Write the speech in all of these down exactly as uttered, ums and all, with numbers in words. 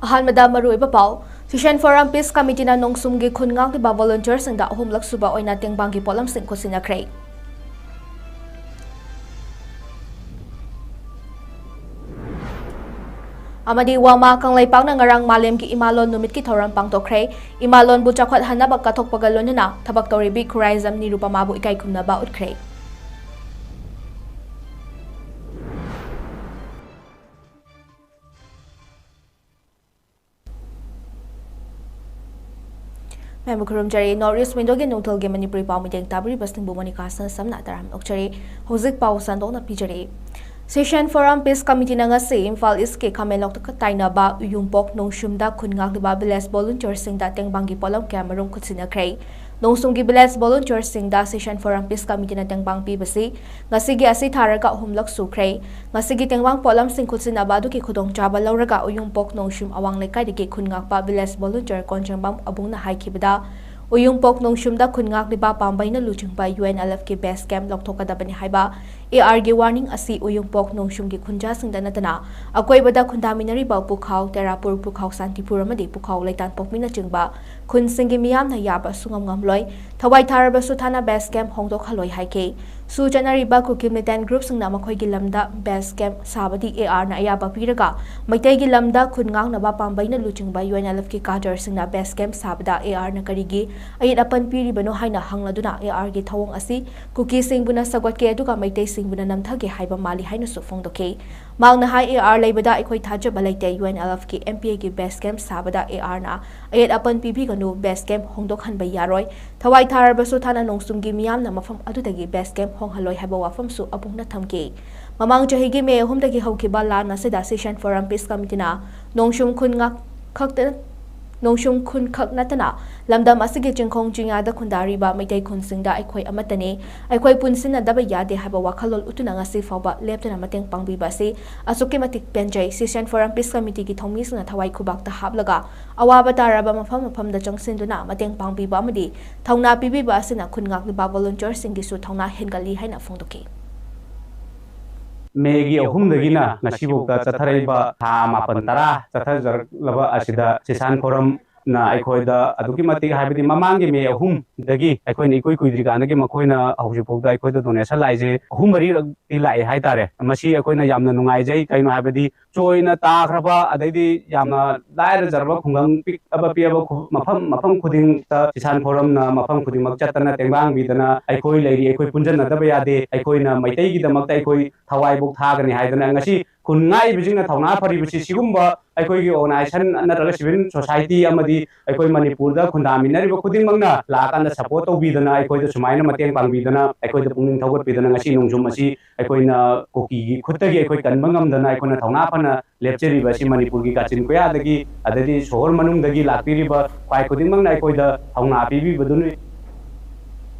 ꯑꯍꯥꯟꯕꯗ ꯃꯔꯨꯑꯣꯏꯕ ꯄꯥꯎ꯫ Session Forum Peace Committeeꯅ ꯅꯣꯡꯁꯨꯝꯒꯤ ꯈꯨꯟ ꯉꯥꯛꯂꯤꯕ volunteerꯁꯤꯡꯗ ꯑꯍꯨꯝꯂꯛ ꯁꯨꯕ ꯑꯣꯏꯅ ꯇꯦꯡꯕꯥꯡꯒꯤ ꯄꯣꯠꯂꯝꯁꯤꯡ ꯈꯨꯠꯁꯤꯟꯅꯈ꯭ꯔꯦ꯫ ꯑꯃꯗꯤ ꯋꯥꯃꯥ ꯀꯪꯂꯩꯄꯥꯛꯅ ꯉꯔꯥꯡ ꯃꯥꯂꯦꯝꯒꯤ ꯏꯃꯥꯂꯣꯟ ꯅꯨꯃꯤꯠꯀꯤ ꯊꯧꯔꯝ ꯄꯥꯡꯊꯣꯛꯈ꯭ꯔꯦ꯫ ꯏꯃꯥꯂꯣꯟꯕꯨ ꯆꯥꯎꯈꯠꯍꯟꯅꯕ ꯀꯠꯊꯣꯛꯄꯒ ꯂꯣꯏꯅꯅ ꯊꯕꯛ ꯇꯧꯔꯤꯕꯤ ꯈꯨꯔꯥꯏꯖꯝ ꯅꯤꯔꯨꯄꯃꯥꯕꯨ ꯏꯀꯥꯏ ꯈꯨꯝꯅꯕ ꯎꯠꯈ꯭ꯔꯦ꯫ ꯃꯌꯥꯝꯕꯨ ꯈꯨꯔꯨꯝꯖꯔꯤ꯫ North East Windowꯒꯤ ꯅꯣꯡꯊꯜꯒꯤ ꯃꯅꯤꯄꯨꯔꯤ ꯄꯥꯎ ꯃꯤꯠꯌꯦꯡ ꯇꯥꯕꯤꯔꯤꯕꯁꯤꯡꯕꯨ ꯃꯣꯅꯤꯀꯥ ꯁꯅꯥꯁꯝꯅ ꯇꯔꯥꯝꯅ ꯑꯣꯛꯆꯔꯤ꯫ ꯍꯧꯖꯤꯛ ꯄꯥꯎ ꯁꯟꯗꯣꯛꯅ ꯄꯤꯖꯔꯤ꯫ Session Forum Peace Committeeꯅ ꯉꯁꯤ ꯏꯝꯐꯥꯜ Eastꯀꯤ ꯈꯥꯃꯦꯟꯂꯣꯛꯇ ꯇꯥꯏꯅꯕ ꯎꯌꯨꯝꯄꯣꯛ ꯅꯣꯡꯁꯨꯝꯗ ꯈꯨꯟ ꯉꯥꯛꯂꯤꯕ village volunteerꯁꯤꯡꯗ ꯇꯦꯡꯕꯥꯡꯒꯤ ꯄꯣꯠꯂꯝ ꯀꯌꯥꯃꯔꯨꯝ ꯈꯨꯠꯁꯤꯟꯅꯈ꯭ꯔꯦ꯫ ꯅꯣꯡꯁꯨꯝꯒꯤ village volunteerꯁꯤꯡꯗ Session Forum Peace Committeeꯅ ꯇꯦꯡꯕꯥꯡ ꯄꯤꯕꯁꯤ ꯉꯁꯤꯒꯤ ꯑꯁꯤ ꯊꯥꯔꯒ ꯑꯍꯨꯝꯂꯛ ꯁꯨꯈ꯭ꯔꯦ꯫ ꯉꯁꯤꯒꯤ ꯇꯦꯡꯕꯥꯡ ꯄꯣꯠꯂꯝꯁꯤꯡ ꯈꯨꯠꯁꯤꯟꯅꯕ ꯑꯗꯨꯒꯤ ꯈꯨꯗꯣꯡꯆꯥꯕ ꯂꯧꯔꯒ ꯎꯌꯨꯝꯄꯣꯛ ꯅꯣꯡꯁꯨꯝ ꯑꯋꯥꯡ ꯂꯩꯀꯥꯏꯗꯒꯤ ꯈꯨꯟ ꯉꯥꯛꯄ village volunteer ꯀꯣꯟꯖꯦꯡꯕꯝ ꯑꯕꯨꯡꯅ ꯍꯥꯏꯈꯤꯕꯗ, ꯎꯌꯨꯝꯄꯣꯛ ꯅꯣꯡꯁꯨꯝꯗ ꯈꯨꯟ ꯉꯥꯛꯂꯤꯕ ꯄꯥꯝꯕꯩꯅ ꯂꯨꯆꯤꯡꯕ UNLFꯀꯤ base camp ꯂꯧꯊꯣꯛꯀꯗꯕꯅꯤ ꯍꯥꯏꯕ ARꯒꯤ warning ꯑꯁꯤ ꯎꯌꯨꯝꯄꯣꯛ ꯅꯣꯡꯁꯨꯝꯒꯤ ꯈꯨꯟꯖꯥꯁꯤꯡꯗ ꯅꯠꯇꯅ ꯑꯀꯣꯏꯕꯗ ꯈꯨꯟꯗꯥꯃꯤꯟꯅꯔꯤꯕ ꯄꯨꯈꯥꯎ, ꯇꯦꯔꯥꯄꯨꯔ, ꯄꯨꯈꯥꯎ ꯁꯥꯟꯇꯤꯄꯨꯔ ꯑꯃꯗꯤ ꯄꯨꯈꯥꯎ ꯂꯩꯇꯥꯟꯄꯣꯛꯄꯤꯅꯆꯤꯡꯕ ꯈꯨꯟꯁꯤꯡꯒꯤ ꯃꯤꯌꯥꯝꯅ ꯌꯥꯕ ꯁꯨꯡꯉꯝ ꯉꯝꯂꯣꯏ꯫ ꯊꯋꯥꯏ ꯊꯥꯔꯕꯁꯨ ꯊꯥꯅ base camp ꯍꯣꯡꯗꯣꯛꯍꯜꯂꯣꯏ ꯍꯥꯏꯈꯤ꯫ ꯁꯨ ꯆꯠꯅꯔꯤꯕ ꯀꯨꯀꯤ militant groupꯁꯤꯡꯅ ꯃꯈꯣꯏꯒꯤ ꯂꯝꯗ base camp ꯁꯥꯕꯗꯤ ARꯅ ꯑꯌꯥꯕ ꯄꯤꯔꯒ ꯃꯩꯇꯩꯒꯤ ꯂꯝꯗ ꯈꯨꯟ ꯉꯥꯛꯅꯕ ꯄꯥꯝꯕꯩꯅ ꯂꯨꯆꯤꯡꯕ UNLFꯀꯤ cadreꯁꯤꯡꯅ base camp ꯁꯥꯕꯗ ARꯅ ꯀꯔꯤꯒꯤ ꯑꯌꯦꯠ ꯑꯄꯟ ꯄꯤꯔꯤꯕꯅꯣ ꯍꯥꯏꯅ ꯍꯪꯂꯗꯨꯅ ARꯒꯤ ꯊꯧꯑꯣꯡ ꯑꯁꯤ ꯀꯨꯀꯤꯁꯤꯡꯕꯨꯅ ꯁꯧꯒꯠꯀꯦ ꯑꯗꯨꯒ ꯃꯩꯇꯩꯁꯤꯡꯕꯨꯅ ꯅꯝꯊꯒꯦ ꯍꯥꯏꯕ ꯃꯥꯜꯂꯤ ꯍꯥꯏꯅꯁꯨ ꯐꯣꯡꯗꯣꯛꯈꯤ꯫ ꯃꯍꯥꯛꯅ ꯍꯥꯏ, AR ꯂꯩꯕꯗ ꯑꯩꯈꯣꯏ ꯊꯥꯖꯕ ꯂꯩꯇꯦ, UNLFꯀꯤ MPAꯒꯤ base camp ꯁꯥꯕꯗ ARꯅ ꯑꯌꯦꯠ ꯑꯄꯟ ꯄꯤꯕꯤꯒꯅꯨ, base camp ꯍꯣꯡꯗꯣꯛꯍꯟꯕ ꯌꯥꯔꯣꯏ꯫ ꯊꯋꯥꯏ ꯊꯥꯔꯕꯁꯨ ꯊꯥꯅ ꯅꯣꯡꯁꯨꯝꯒꯤ ꯃꯤꯌꯥꯝꯅ ꯃꯐꯝ ꯑꯗꯨꯗꯒꯤ base camp ꯍꯣꯡꯍꯜꯂꯣꯏ ꯍꯥꯏꯕ ꯋꯥꯐꯝꯁꯨ ꯑꯕꯨꯡꯅ ꯊꯝꯈꯤ꯫ ꯃꯃꯥꯡ ꯆꯍꯤꯒꯤ ꯃꯦ ꯑꯍꯨꯝꯗꯒꯤ ꯍꯧꯈꯤꯕ ꯂꯥꯟ ꯑꯁꯤꯗ Session Forum Peace Committeeꯅ ꯅꯣꯡꯁꯨꯝ ꯈꯨꯟ ꯉꯥꯛ-, ꯈꯛꯇ, ꯅꯣꯡꯁꯨꯝ ꯈꯨꯟ ꯈꯛ ꯅꯠꯇꯅ ꯂꯝꯗꯝ ꯑꯁꯤꯒꯤ ꯆꯤꯡꯈꯣꯡ ꯆꯤꯡꯌꯥꯗ ꯈꯨꯟꯗꯥꯔꯤꯕ ꯃꯩꯇꯩ ꯈꯨꯟꯁꯤꯡꯗ ꯑꯩꯈꯣꯏ ꯑꯃꯠꯇꯅꯤ, ꯑꯩꯈꯣꯏ ꯄꯨꯟꯁꯤꯟꯅꯗꯕ ꯌꯥꯗꯦ ꯍꯥꯏꯕ ꯋꯥꯈꯜꯂꯣꯟ ꯎꯠꯇꯨꯅ ꯉꯁꯤ ꯐꯥꯎꯕ ꯂꯦꯞꯇꯅ ꯃꯇꯦꯡ ꯄꯥꯡꯕꯤꯕ ꯑꯁꯤ ꯑꯁꯨꯛꯀꯤ ꯃꯇꯤꯛ ꯄꯦꯟꯖꯩ꯫ Session Forum Peace Committeeꯒꯤ ꯊꯧꯃꯤꯁꯤꯡꯅ ꯊꯋꯥꯏ ꯈꯨꯕꯥꯛꯇ ꯍꯥꯞꯂꯒ ꯑꯋꯥꯕ ꯇꯥꯔꯕ ꯃꯐꯝ ꯃꯐꯝꯗ ꯆꯪꯁꯤꯟꯗꯨꯅ ꯃꯇꯦꯡ ꯄꯥꯡꯕꯤꯕ ꯑꯃꯗꯤ ꯊꯧꯅꯥ ꯄꯤꯕꯤꯕ ꯑꯁꯤꯅ ꯈꯨꯟ ꯉꯥꯛꯂꯤꯕ volunteerꯁꯤꯡꯒꯤꯁꯨ ꯊꯧꯅꯥ ꯍꯦꯟꯒꯠꯂꯤ ꯍꯥꯏꯅ ꯐꯣꯡꯗꯣꯛꯈꯤ꯫ ꯃꯦꯒꯤ ꯑꯍꯨꯝꯗꯒꯤꯅ ꯉꯁꯤꯐꯥꯎꯗ ꯆꯠꯊꯔꯛꯏꯕ ꯊꯥ ꯃꯥꯄꯟ ꯇꯔꯥ ꯆꯠꯊꯖꯔꯛꯂꯕ ꯑꯁꯤꯗ ꯁꯤꯁꯥꯟ ꯐꯣꯔꯝꯅ ꯑꯩꯈꯣꯏꯗ ꯑꯗꯨꯛꯀꯤ ꯃꯇꯤꯛ, ꯍꯥꯏꯕꯗꯤ ꯃꯃꯥꯡꯒꯤ ꯃꯦ ꯑꯍꯨꯝꯗꯒꯤ ꯑꯩꯈꯣꯏꯅ ꯏꯀꯨꯏ ꯀꯨꯏꯗ꯭ꯔꯤꯀꯥꯟꯗꯒꯤ ꯃꯈꯣꯏꯅ ꯍꯧꯖꯤꯛꯐꯥꯎꯗ ꯑꯩꯈꯣꯏꯗ ꯗꯣꯅꯦꯁꯟ ꯂꯥꯛꯏꯁꯦ ꯑꯍꯨꯝ ꯃꯔꯤꯔꯛꯇꯤ ꯂꯥꯛꯑꯦ ꯍꯥꯏꯇꯥꯔꯦ꯫ ꯃꯁꯤ ꯑꯩꯈꯣꯏꯅ ꯌꯥꯝꯅ ꯅꯨꯡꯉꯥꯏꯖꯩ꯫ ꯀꯩꯅꯣ ꯍꯥꯏꯕꯗꯤ ꯆꯣꯏꯅ ꯇꯥꯈ꯭ꯔꯕ, ꯑꯗꯩꯗꯤ ꯌꯥꯝꯅ ꯂꯥꯏꯔꯖꯔꯕ ꯈꯨꯡꯒꯪ ꯄꯤꯛꯑꯕ ꯄꯤꯛꯑꯕ ꯈꯨ-, ꯃꯐꯝ, ꯃꯐꯝ ꯈꯨꯗꯤꯡꯗ ꯁꯤꯁꯥꯟ ꯐꯣꯔꯝꯅ ꯃꯐꯝ ꯈꯨꯗꯤꯡꯃꯛ ꯆꯠꯇꯅ ꯇꯦꯡꯕꯥꯡꯕꯤꯗꯅ ꯑꯩꯈꯣꯏ ꯂꯩꯔꯤ, ꯑꯩꯈꯣꯏ ꯄꯨꯟꯁꯤꯟꯅꯗꯕ ꯌꯥꯗꯦ, ꯑꯩꯈꯣꯏꯅ ꯃꯩꯇꯩꯒꯤꯗꯃꯛꯇ ꯑꯩꯈꯣꯏ ꯊꯋꯥꯏꯕꯨꯛ ꯊꯥꯒꯅꯤ ꯍꯥꯏꯗꯅ ꯉꯁꯤ ꯈꯨꯟ ꯉꯥꯛꯏꯕꯁꯤꯡꯅ ꯊꯧꯅꯥ ꯐꯔꯤꯕꯁꯤ ꯁꯤꯒꯨꯝꯕ ꯑꯩꯈꯣꯏꯒꯤ organization ꯅꯠꯇ꯭ꯔꯒ civil society ꯑꯃꯗꯤ ꯑꯩꯈꯣꯏ ꯃꯅꯤꯄꯨꯔꯗ ꯈꯨꯟꯗꯥꯃꯤꯟꯅꯔꯤꯕ ꯈꯨꯗꯤꯡꯃꯛꯅ ꯂꯥꯛꯑꯀꯥꯟꯗ support ꯇꯧꯕꯤꯗꯅ, ꯑꯩꯈꯣꯏꯗ ꯁꯨꯃꯥꯏꯅ ꯃꯇꯦꯡ ꯄꯥꯡꯕꯤꯗꯅ, ꯑꯩꯈꯣꯏꯗ ꯄꯨꯛꯅꯤꯡ ꯊꯧꯒꯠꯄꯤꯗꯅ ꯉꯁꯤ ꯅꯣꯡꯖꯨꯝ ꯑꯁꯤ ꯑꯩꯈꯣꯏꯅ ꯀꯨꯀꯤꯒꯤ ꯈꯨꯠꯇꯒꯤ ꯑꯩꯈꯣꯏ ꯀꯟꯕ ꯉꯝꯗꯅ ꯑꯩꯈꯣꯏꯅ ꯊꯧꯅꯥ ꯐꯅ ꯂꯦꯞꯆꯔꯤꯕ ꯑꯁꯤ ꯃꯅꯤꯄꯨꯔꯒꯤ ꯀꯥꯆꯤꯟ ꯀꯣꯌꯥꯗꯒꯤ, ꯑꯗꯩꯗꯤ ꯁꯣꯍꯣꯔ ꯃꯅꯨꯡꯗꯒꯤ ꯂꯥꯛꯄꯤꯔꯤꯕ ꯈ꯭ꯋꯥꯏ ꯈꯨꯗꯤꯡꯃꯛꯅ ꯑꯩꯈꯣꯏꯗ ꯊꯧꯅꯥ ꯄꯤꯕꯤꯕꯗꯨꯅꯤ꯫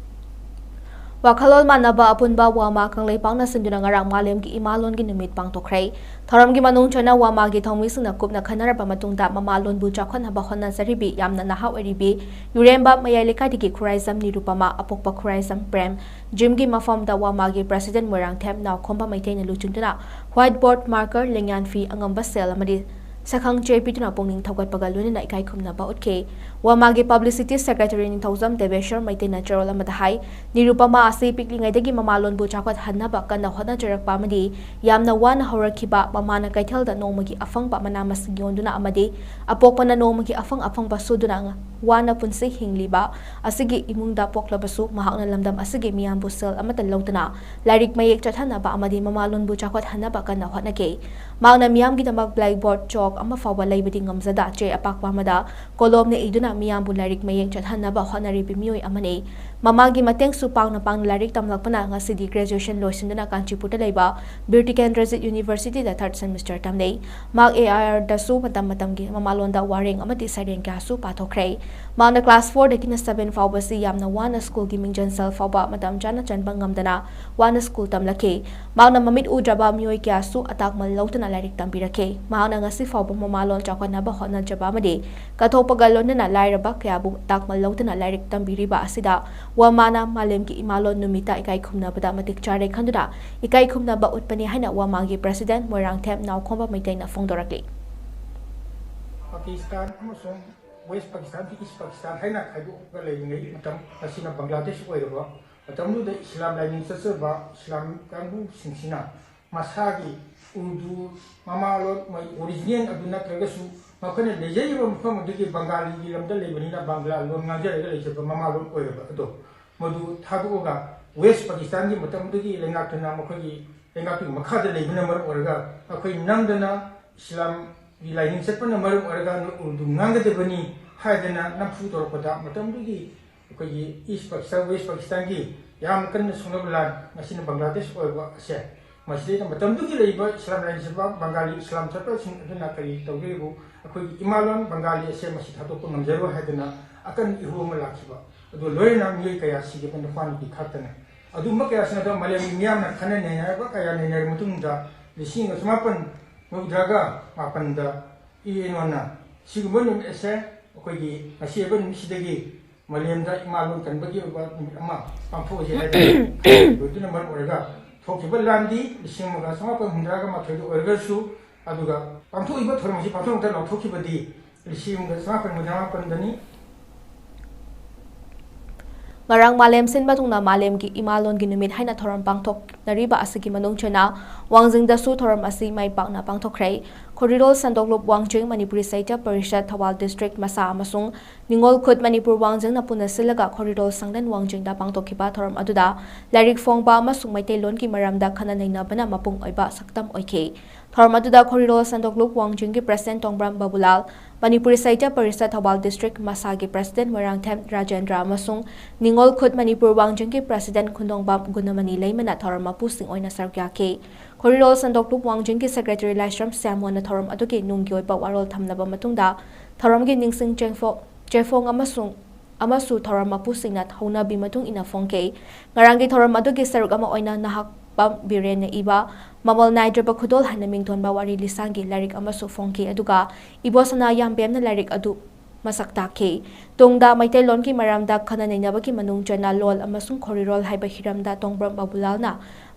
ꯋꯥꯈꯜꯂꯣꯟ ꯃꯥꯟꯅꯕ ꯑꯄꯨꯟꯕ ꯋꯥꯃꯥ ꯀꯪꯂꯩꯄꯥꯛꯅ ꯁꯤꯟꯗꯨꯅ ꯉꯔꯥꯡ ꯃꯥꯂꯦꯝꯒꯤ ꯏꯃꯥ ꯂꯣꯟꯒꯤ ꯅꯨꯃꯤꯠ ꯄꯥꯡꯊꯣꯛꯈ꯭ꯔꯦ꯫ ꯊꯧꯔꯝꯒꯤ ꯃꯅꯨꯡ ꯆꯟꯅ ꯋꯥꯃꯥꯒꯤ ꯊꯧꯃꯤꯁꯤꯡꯅ ꯀꯨꯞꯅ ꯈꯟꯅꯔꯕ ꯃꯇꯨꯡꯗ ꯃꯃꯥ ꯂꯣꯟꯕꯨ ꯆꯥꯎꯈꯠꯅꯕ ꯍꯣꯠꯅꯖꯔꯤꯕꯤ ꯌꯥꯝꯅ ꯅꯍꯥ ꯑꯣꯏꯔꯤꯕꯤ ꯌꯨꯔꯦꯝꯕ ꯃꯌꯥꯏ ꯂꯩꯀꯥꯏꯗꯒꯤ ꯈꯨꯔꯥꯏꯖꯝ ꯅꯤꯔꯨꯄꯃꯥ ꯑꯄꯣꯛꯄ ꯈꯨꯔꯥꯏꯖꯝ ꯄ꯭ꯔꯦꯝ ꯖꯤꯝꯒꯤ ꯃꯐꯝꯗ ꯋꯥꯃꯥꯒꯤ president ꯃꯣꯏꯔꯥꯡꯊꯦꯝ ꯅꯥꯎꯈꯣꯝꯕ ꯃꯩꯇꯩꯅ ꯂꯨꯆꯤꯡꯗꯨꯅ white board marker, ꯂꯦꯡꯌꯥꯟ ꯐꯤ, ꯑꯉꯝꯕ ꯁꯦꯜ ꯑꯃꯗꯤ ꯁꯛꯈꯪ ꯆꯦ ꯄꯤꯗꯨꯅ ꯄꯨꯛꯅꯤꯡ ꯊꯧꯒꯠꯄꯒ ꯂꯣꯏꯅꯅ ꯏꯀꯥꯏ ꯈꯨꯝꯅꯕ ꯎꯠꯈꯤ꯫ ꯋꯥꯃꯥꯒꯤ publicity secretary ꯅꯤꯡꯊꯧꯖꯝ ꯗꯦꯕꯦꯁꯣꯔ ꯃꯩꯇꯩꯅ ꯆꯦꯔꯣꯜ ꯑꯃꯗ ꯍꯥꯏ, ꯅꯤꯔꯨꯄꯃꯥ ꯑꯁꯤ ꯄꯤꯛꯂꯤꯉꯩꯗꯒꯤ ꯃꯃꯥꯂꯣꯟꯕꯨ ꯆꯥꯎꯈꯠꯍꯟꯅꯕ ꯀꯟꯅ ꯍꯣꯠꯅꯖꯔꯛꯄ ꯑꯃꯗꯤ ꯌꯥꯝꯅ ꯋꯥꯅ ꯍꯧꯔꯛꯈꯤꯕ ꯃꯃꯥꯅ ꯀꯩꯊꯦꯜꯗ ꯅꯣꯡꯃꯒꯤ ꯑꯐꯪꯕ ꯃꯅꯥ ꯃꯁꯤꯡ ꯌꯣꯟꯗꯨꯅ ꯑꯃꯗꯤ ꯑꯄꯣꯛꯄꯅ ꯅꯣꯡꯃꯒꯤ ꯑꯐꯪ ꯑꯐꯪꯕ ꯁꯨꯗꯨꯅ ꯋꯥꯅ ꯄꯨꯟꯁꯤ ꯍꯤꯡꯂꯤꯕ ꯑꯁꯤꯒꯤ ꯏꯃꯨꯡꯗ ꯄꯣꯛꯂꯕꯁꯨ ꯃꯍꯥꯛꯅ ꯂꯝꯗꯝ ꯑꯁꯤꯒꯤ ꯃꯤꯌꯥꯝꯕꯨ ꯁꯦꯜ ꯑꯃꯠꯇ ꯂꯧꯗꯅ ꯂꯥꯏꯔꯤꯛ ꯃꯌꯦꯛ ꯆꯠꯍꯟꯅꯕ ꯑꯃꯗꯤ ꯃꯃꯥꯂꯣꯟꯕꯨ ꯆꯥꯎꯈꯠꯍꯟꯅꯕ ꯀꯟꯅ ꯍꯣꯠꯅꯈꯤ꯫ ꯃꯍꯥꯛꯅ ꯃꯤꯌꯥꯝꯒꯤꯗꯃꯛ blackboard, chalk ꯑꯃ ꯐꯥꯎꯕ ꯂꯩꯕꯗꯤ ꯉꯝꯖꯗ ꯆꯦ ꯑꯄꯥꯛꯄ ꯑꯃꯗ ꯀꯣꯂꯣꯝꯅ ꯏꯗꯨꯅ ꯃꯤꯌꯥꯝꯕꯨ ꯂꯥꯏꯔꯤꯛ ꯃꯌꯦꯛ ꯆꯠꯍꯟꯅꯕ ꯍꯣꯠꯅꯔꯤꯕ ꯃꯤꯑꯣꯏ ꯑꯃꯅꯤ꯫ ꯃꯃꯥꯒꯤ ꯃꯇꯦꯡꯁꯨ ꯄꯥꯡꯅ ꯄꯥꯡꯅ ꯂꯥꯏꯔꯤꯛ ꯇꯝꯂꯛꯄꯅ ꯉꯁꯤꯗꯤ graduation ꯂꯣꯏꯁꯤꯟꯗꯨꯅ ꯀꯥꯟꯆꯤꯄꯨꯔꯗ ꯂꯩꯕ ꯕꯤꯔ ꯇꯤꯀꯦꯟꯗ꯭ꯔꯖꯤꯠ University ꯗ third semester ꯇꯝꯂꯤ꯫ ꯃꯍꯥꯛ A I R ꯗꯁꯨ ꯃꯇꯝ ꯃꯇꯝꯒꯤ ꯃꯃꯥꯂꯣꯟꯗ ꯋꯥꯔꯦꯡ ꯑꯃꯗꯤ ꯁꯩꯔꯦꯡ ꯀꯌꯥꯁꯨ ꯄꯥꯊꯣꯛꯈ꯭ꯔꯦ꯫ ꯃꯍꯥꯛꯅ class four ꯗꯒꯤꯅ seven ꯐꯥꯎꯕꯁꯤ ꯌꯥꯝꯅ ꯋꯥꯅ school ꯒꯤ ꯃꯤꯡꯖꯟ cell ꯐꯥꯎꯕ ꯃꯇꯝ ꯆꯥꯅ ꯆꯟꯕ ꯉꯝꯗꯅ ꯋꯥꯅ school ꯇꯝꯂꯛꯈꯤ꯫ ꯃꯍꯥꯛꯅ ꯃꯃꯤꯠ ꯎꯗ꯭ꯔꯕ ꯃꯤꯑꯣꯏ ꯀꯌꯥꯁꯨ ꯑꯇꯥꯛꯃꯜ ꯂꯧꯗꯨꯅ ꯂꯥꯏꯔꯤꯛ ꯇꯝꯕꯤꯔꯛꯈꯤ꯫ ꯃꯍꯥꯛꯅ ꯉꯁꯤ ꯐꯥꯎꯕ ꯃꯃꯥꯂꯣꯟ ꯆꯥꯎꯈꯠꯅꯕ ꯍꯣꯠꯅꯖꯕ ꯑꯃꯗꯤ ꯀꯠꯊꯣꯛꯄꯒ ꯂꯣꯏꯅꯅ ꯂꯥꯏꯔꯕ ꯀꯌꯥꯕꯨ ꯑꯇꯥꯛꯃꯜ ꯂꯧꯗꯨꯅ ꯂꯥꯏꯔꯤꯛ ꯇꯝꯕꯤꯔꯤꯕ ꯑꯁꯤꯗ ꯋꯥꯃꯥꯅ ꯃꯥꯂꯦꯝꯒꯤ ꯏꯃꯥꯂꯣꯟ ꯅꯨꯃꯤꯠꯇ ꯏꯀꯥꯏ ꯈꯨꯝꯅꯕꯗ ꯃꯇꯤꯛ ꯆꯥꯔꯦ ꯈꯟꯗꯨꯅ ꯏꯀꯥꯏ ꯈꯨꯝꯅꯕ ꯎꯠꯄꯅꯤ ꯍꯥꯏꯅ ꯋꯥꯃꯥꯒꯤ president ꯃꯣꯏꯔꯥꯡꯊꯦꯝ ꯅꯥꯎꯈꯣꯝꯕ ꯃꯩꯇꯩꯅ ꯐꯣꯡꯗꯣꯔꯛꯂꯤ꯫ ꯄꯥꯀꯤꯁꯇꯥꯟ ꯑꯃꯁꯨꯡ ꯋꯦꯁ ꯄꯥꯀꯤꯁꯇꯥꯟꯒꯤ ꯏꯁ ꯄꯥꯀꯤꯁꯇꯥꯟ ꯍꯥꯏꯅ ꯈꯥꯏꯗꯣꯛꯂꯒ ꯂꯩꯔꯤꯉꯩ ꯃꯇꯝ, ꯃꯁꯤꯅ ꯕꯪꯒ꯭ꯂꯥꯗꯦꯁ ꯑꯣꯏꯔꯕ ꯃꯇꯝꯗꯨꯗ ꯏꯁꯂꯥꯝ ꯂꯥꯏꯅꯤꯡ ꯆꯠꯆꯕ ꯏꯁꯂꯥꯝ ꯀꯥꯡꯕꯨꯁꯤꯡꯁꯤꯅ ꯃꯁꯥꯒꯤ ꯎꯔꯗꯨ ꯃꯃꯥꯂꯣꯟ, ꯃꯣꯏ original ꯑꯗꯨ ꯅꯠꯇ꯭ꯔꯒꯁꯨ ꯃꯈꯣꯏꯅ ꯂꯩꯖꯔꯤꯕ ꯃꯐꯝ ꯑꯗꯨꯒꯤ ꯕꯪꯒꯥꯂꯤꯒꯤ ꯂꯝꯗ ꯂꯩꯕꯅꯤꯅ ꯕꯪꯒ꯭ꯂꯥ ꯂꯣꯟ ꯉꯥꯡꯖꯔꯒ ꯂꯩꯖꯕ ꯃꯃꯥꯂꯣꯟ ꯑꯣꯏꯔꯕ ꯑꯗꯣ ꯃꯗꯨ ꯊꯥꯗꯣꯛꯑꯒ ꯋꯦꯁ ꯄꯥꯀꯤꯁꯇꯥꯟꯒꯤ ꯃꯇꯝꯗꯨꯒꯤ ꯂꯩꯉꯥꯛꯇꯨꯅ ꯃꯈꯣꯏꯒꯤ ꯂꯩꯉꯥꯛꯇꯨꯒꯤ ꯃꯈꯥꯗ ꯂꯩꯕꯅ ꯃꯔꯝ ꯑꯣꯏꯔꯒ ꯑꯩꯈꯣꯏ ꯅꯝꯗꯅ ꯏꯁꯂꯥꯝꯒꯤ ꯂꯥꯏꯅꯤꯡ ꯆꯠꯄꯅ ꯃꯔꯝ ꯑꯣꯏꯔꯒ ꯅꯣꯏ ꯎꯔꯗꯨ ꯉꯥꯡꯒꯗꯕꯅꯤ ꯍꯥꯏꯗꯅ ꯅꯝꯐꯨ ꯇꯧꯔꯛꯄꯗ ꯃꯇꯝꯗꯨꯒꯤ ꯑꯩꯈꯣꯏꯒꯤ ꯏꯁ ꯄꯥꯀꯤꯁꯇꯥꯟ, ꯋꯦꯁ ꯄꯥꯀꯤꯁꯇꯥꯟꯒꯤ ꯌꯥꯝ ꯀꯟꯅ ꯁꯣꯛꯅꯕ ꯂꯥꯟ, ꯉꯁꯤꯅ ꯕꯪꯒ꯭ꯂꯥꯗꯦꯁ ꯑꯣꯏꯕ ꯑꯁꯦ, ꯃꯁꯤꯗꯩꯗ ꯃꯇꯝꯗꯨꯒꯤ ꯂꯩꯔꯤꯕ ꯏꯁꯂꯥꯝ ꯂꯥꯏꯅꯤꯡ ꯆꯠꯄ ꯕꯪꯒꯥꯂꯤ ꯏꯁꯂꯥꯝ ꯆꯠꯄꯁꯤꯡ ꯑꯗꯨꯅ ꯀꯔꯤ ꯇꯧꯒꯦꯕꯨ, ꯑꯩꯈꯣꯏꯒꯤ ꯏꯃꯥꯂꯣꯟ ꯕꯪꯒꯥꯂꯤ ꯑꯁꯦ ꯃꯁꯤ ꯊꯥꯗꯣꯛꯄ ꯉꯝꯖꯔꯣꯏ ꯍꯥꯏꯗꯅ ꯑꯀꯟꯕ ꯏꯍꯨ ꯑꯃ ꯂꯥꯛꯈꯤꯕ꯫ ꯑꯗꯨ ꯂꯣꯏꯅꯅ ꯃꯤꯑꯣꯏ ꯀꯌꯥ ꯁꯤꯈꯤꯕ, ꯅꯨꯄꯥ ꯅꯨꯄꯤ ꯈꯥꯛꯇꯅ꯫ ꯑꯗꯨꯒꯨꯝꯕ ꯀꯌꯥꯁꯤꯡ ꯑꯗꯣ ꯃꯥꯂꯦꯝꯒꯤ ꯃꯤꯌꯥꯝꯅ ꯈꯟꯅ ꯅꯩꯅꯔꯕ, ꯀꯌꯥ ꯅꯩꯅꯔꯕ ꯃꯇꯨꯡꯗ ꯂꯤꯁꯤꯡ ꯑꯃꯒ ꯆꯃꯥꯄꯟ ꯃꯧꯗ꯭ꯔꯥꯒ ꯃꯥꯄꯟꯗ ꯏ ꯑꯦꯟ ꯑꯣꯅ ꯁꯤꯒꯨꯝꯕ ꯅꯨꯃꯤꯠ ꯑꯁꯦ ꯑꯩꯈꯣꯏꯒꯤ ꯉꯁꯤ ꯑꯣꯏꯕ ꯅꯨꯃꯤꯠꯁꯤꯗꯒꯤ ꯃꯥꯂꯦꯝꯗ ꯏꯃꯥ ꯂꯣꯟ ꯀꯟꯕꯒꯤ ꯑꯣꯏꯕ ꯅꯨꯃꯤꯠ ꯑꯃ ꯄꯥꯡꯊꯣꯛꯑꯁꯤ ꯍꯥꯏꯗꯅ ꯑꯣꯏꯗꯨꯅ ꯃꯔꯝ ꯑꯣꯏꯔꯒ ꯊꯣꯛꯈꯤꯕ ꯂꯥꯟꯗꯤ ꯂꯤꯁꯤꯡ ꯑꯃꯒ ꯆꯃꯥꯄꯟ ꯍꯨꯝꯗ꯭ꯔꯥꯒ ꯃꯥꯊꯣꯏꯗ ꯑꯣꯏꯔꯒꯁꯨ, ꯑꯗꯨꯒ ꯄꯥꯡꯊꯣꯛꯏꯕ ꯊꯧꯔꯝꯁꯤ ꯄꯥꯡꯊꯣꯛꯇ ꯂꯥꯎꯊꯣꯛꯈꯤꯕꯗꯤ ꯂꯤꯁꯤꯡ ꯑꯃꯒ ꯆꯃꯥꯄꯟ ꯍꯨꯝꯗ꯭ꯔꯥ ꯃꯥꯄꯟꯗꯅꯤ꯫ ꯉꯔꯥꯡ ꯃꯥꯂꯦꯝ ꯁꯤꯟꯕ ꯊꯨꯡꯅ ꯃꯥꯂꯦꯝꯒꯤ ꯏꯃꯥ ꯂꯣꯟꯒꯤ ꯅꯨꯃꯤꯠ ꯍꯥꯏꯅ ꯊꯧꯔꯝ ꯄꯥꯡꯊꯣꯛꯅꯔꯤꯕ ꯑꯁꯤꯒꯤ ꯃꯅꯨꯡ ꯆꯟꯅ ꯋꯥꯡꯖꯤꯡꯗꯁꯨ ꯊꯧꯔꯝ ꯑꯁꯤ ꯃꯥꯏ ꯄꯥꯛꯅ ꯄꯥꯡꯊꯣꯛꯈ꯭ꯔꯦ꯫ ꯈꯣꯔꯤꯔꯣꯜ ꯁꯟꯗꯣꯛꯂꯨꯞ ꯋꯥꯡꯖꯤꯡ ꯃꯅꯤꯄꯨꯔꯤ ꯁꯥꯍꯤꯇ꯭ꯌ ꯄꯔꯤꯁꯠ ꯊꯧꯕꯥꯜ district ꯃꯁꯥ ꯑꯃꯁꯨꯡ ꯅꯤꯉꯣꯜ ꯈꯨꯠ ꯃꯅꯤꯄꯨꯔ ꯋꯥꯡꯖꯤꯡꯅ ꯄꯨꯟꯅ ꯁꯤꯜꯂꯒ ꯈꯣꯔꯤꯔꯣꯜ ꯁꯪꯂꯦꯟ ꯋꯥꯡꯖꯤꯡꯗ ꯄꯥꯡꯊꯣꯛꯈꯤꯕ ꯊꯧꯔꯝ ꯑꯗꯨꯗ ꯂꯥꯏꯔꯤꯛ ꯐꯣꯡꯕ ꯑꯃꯁꯨꯡ ꯃꯩꯇꯩꯂꯣꯟꯒꯤ ꯃꯔꯝꯗ ꯈꯟꯅ ꯅꯩꯅꯕꯅ ꯃꯄꯨꯡ ꯑꯣꯏꯕ ꯁꯛꯇꯝ ꯑꯣꯏꯈꯤ꯫ ꯊꯧꯔꯝ ꯑꯗꯨꯗ ꯈꯣꯔꯤꯔꯣꯜ ꯁꯟꯗꯣꯛꯂꯨꯞ ꯋꯥꯡꯖꯤꯡꯒꯤ president ꯇꯣꯡꯕ꯭ꯔꯥꯝ ꯕꯕꯨꯂꯥꯜ, ꯃꯅꯤꯄꯨꯔꯤ ꯁꯥꯍꯤꯇ꯭ꯌ ꯄꯔꯤꯁꯠ ꯊꯧꯕꯥꯜ district ꯃꯁꯥꯒꯤ president ꯃꯣꯏꯔꯥꯡꯊꯦꯝ ꯔꯥꯖꯦꯟꯗ꯭ꯔ ꯑꯃꯁꯨꯡ ꯅꯤꯉꯣꯜ ꯈꯨꯠ ꯃꯅꯤꯄꯨꯔ ꯋꯥꯡꯖꯤꯡꯒꯤ president ꯈꯨꯟꯗꯣꯡꯕꯝ ꯒꯨꯅꯃꯅꯤ ꯂꯩꯃꯅ ꯊꯧꯔꯝ ꯃꯄꯨꯁꯤꯡ ꯑꯣꯏꯅ ꯁꯔꯨꯛ ꯌꯥꯈꯤ꯫ ꯈꯣꯔꯤꯔꯣꯜ ꯁꯟꯗꯣꯛꯂꯨꯞ ꯋꯥꯡꯖꯤꯡꯒꯤ secretary ꯂꯥꯏꯁ꯭ꯔꯝ ꯁ꯭ꯌꯥꯃꯣꯟꯅ ꯊꯧꯔꯝ ꯑꯗꯨꯒꯤ ꯅꯨꯡꯒꯤ ꯑꯣꯏꯕ ꯋꯥꯔꯣꯜ ꯊꯝꯂꯕ ꯃꯇꯨꯡꯗ ꯊꯧꯔꯝꯒꯤ ꯅꯤꯡꯁꯤꯡ ꯆꯦꯡꯐꯣ-, ꯆꯦꯐꯣꯡ ꯑꯃꯁꯨꯡ, ꯑꯃꯁꯨ ꯊꯧꯔꯝ ꯃꯄꯨꯁꯤꯡꯅ ꯍꯧꯅꯕꯤ ꯃꯇꯨꯡ ꯏꯟꯅ ꯐꯣꯡꯈꯤ꯫ ꯉꯔꯥꯡꯒꯤ ꯊꯧꯔꯝ ꯑꯗꯨꯒꯤ ꯁꯔꯨꯛ ꯑꯃ ꯑꯣꯏꯅ ꯅꯍꯥꯛꯄꯝ ꯕꯤꯔꯦꯟꯅ ꯏꯕ ꯃꯃꯜ ꯅꯥꯏꯗ꯭ꯔꯕ ꯈꯨꯗꯣꯜ ꯍꯥꯏꯅ ꯃꯤꯡꯊꯣꯟꯕ ꯋꯥꯔꯤ ꯂꯤꯁꯥꯡꯒꯤ ꯂꯥꯏꯔꯤꯛ ꯑꯃꯁꯨ ꯐꯣꯡꯈꯤ꯫ ꯑꯗꯨꯒ ꯏꯕꯣꯁꯅꯥ ꯌꯥꯝꯕꯦꯝꯅ ꯂꯥꯏꯔꯤꯛ ꯑꯗꯨ ꯃꯁꯛ ꯇꯥꯛꯈꯤ꯫ ꯇꯨꯡꯗ ꯃꯩꯇꯩꯂꯣꯟꯒꯤ ꯃꯔꯝꯗ ꯈꯟꯅ ꯅꯩꯅꯕꯒꯤ ꯃꯅꯨꯡ ꯆꯟꯅ ꯂꯣꯜ ꯑꯃꯁꯨꯡ ꯈꯣꯔꯤꯔꯣꯜ ꯍꯥꯏꯕ ꯍꯤꯔꯝꯗ ꯇꯣꯡꯕ꯭ꯔꯝ ꯕꯥꯕꯨꯂꯥꯜꯅ